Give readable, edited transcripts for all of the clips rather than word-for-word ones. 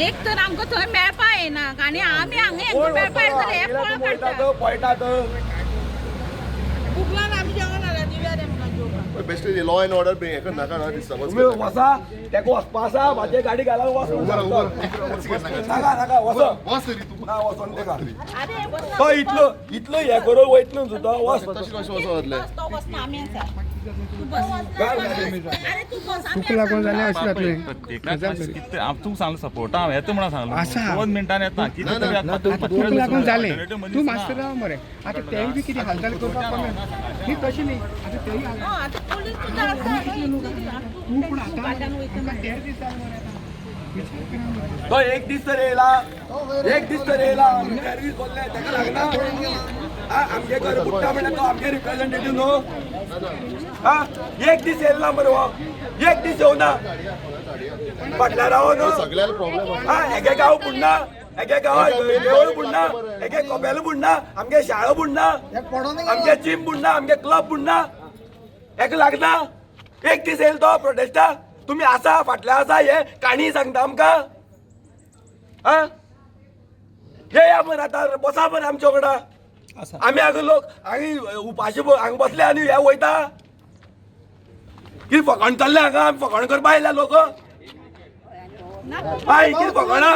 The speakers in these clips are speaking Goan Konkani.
एक तर आमकां थंय मेळपा येना आनी आमी हांगा हेंकां मेळपा येता जाल्यार हे पळ काडटा. पळटात. भूक आमी जेवण जाल्यार दिव्या रे आमकां जेवपाक. बेश्टे लॉ एंड ऑर्डर बी हें नाका ना डिस्टर्बन्स. तुमी वसा, तेका वचपा आसा. म्हाजे गाडी घाला, वच. नाका नाका, वच. बस तरी तूं. ना, वचोन तेका. अरे बस. तो इतलो इतलो हे करून वयतलो सुद्दां, वच. तशें कशें वचोन जातलें? बस, तो बसना, आमी आसा. तूं बस. अरे तूं बस, आमी तुका लागून जाल्यार अशें जातलें. तुका सांगलो सपोर्टा हांव येता म्हणून सांगलो. आसा. 2 मिनटान येता कितें तरी. ना, तुका लागून जालें. तूं मातसो राव मरे. आतां तेय बी कितें हालचाल करपाक कमी न्ही, तशें न्ही. आतां तेय हय, आतां पोलीस सुद्दां आसा. तूं पूण आतां आमकां देड दीस जाले मरे आतां. विचार करा मरे. तो एक दीस तर येयला, एक दीस तर येयला. आमी सर्वीस बोल्ले तेका लागना. आमगे घर बुडटा म्हणल्यार तो आमगे रिप्रेझेंटेटीव न्हू. हा, एक दीस येयला मरे हो, एक दीस येवना फाटल्या रावोन. सगळ्याला प्रॉब्लेम. हा, एके गांव बुडना, एके गांवात देवूळ बुडना, एके कोपेल बुडना, आमगे शाळा बुडना, आमगे जिम बुडना, आमगे क्लब बुडना, एका लागना. एक दीस येयल तो प्रोटेस्टा. तुमी आसा फाटल्या आसा, हे काणी सांगता आमकां. हा, येया मरे आतां, बसा मरे आमच्या वांगडा. आमी हांगा लोक हांगा उपाशी हांगा बसले आनी हे वयता. कितें फकाण चल्लें हांगा? आमी फकाण करपा आयल्या लोक? हय, कितें फकाणां?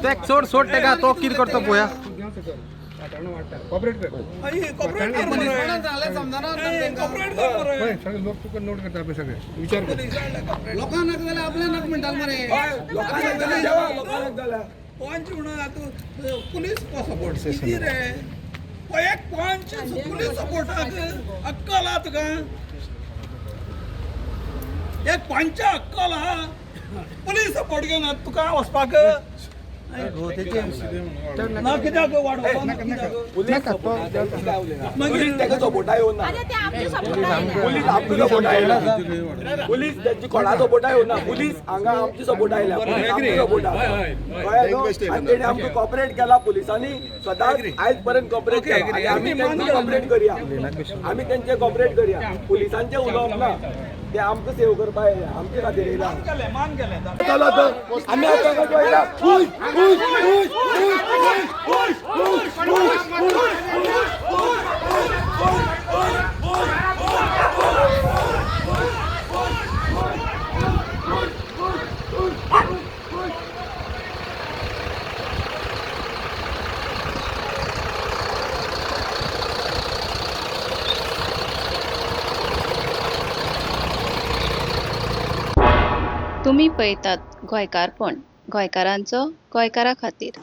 तेक सोड सोड तेका, तो कितें करता पळोवया. वातावरण वाडटा. कॉपरेट कर. पळय, सगळे लोक तुका नोट करता पळय सगळे. विचार कर. लोकांक नाका जाल्यार आपल्याक नाका म्हणटाले मरे. हय, लोकांक जाल्यार जेवा, लोकांक जाल्यार. पंच म्हणून आतां पुलीस सपोर्ट कितें रे? एक पंच पुलीस सपोर्टाक अक्कल आहा तुका? एक पंच अक्कल आहा? पुलीस सपोर्ट घेवन आतां तुका वचपाक ना कित्याक वाडोवपाक ना कित्याक? पुलीस पुलीस तेका सपोर्टा येवना. अरे ते आमचे सपोर्ट. पुलीस आमकां सपोर्टा येयला. पुलीस तेंची कोणा सपोर्टा येवना. पुलीस हांगा आमची सपोर्टा येयल्या. पुलीस आमची सपोर्टा, कळ्ळें न्हू? आनी तेणी आमकां कॉपरेट केला. पुलिसांनी सदांच आयज पर्यंत कॉपरेट केला आनी आमी तेंकां कॉपरेट करया. आमी तेंचे कॉपरेट करया. पुलिसांचें उलोवप ना, ते आमकां सेव करपा येयल्या, आमचे खातीर येयला. मान केलें, मान केलें. चला तर, आमी आतां कशें वयता? उय, उय, उय, उय, उय, उय, उय, उय, उय. तुमी पळयतात गोंयकारपण, गोंयकारांचो गोंयकारा खातीर.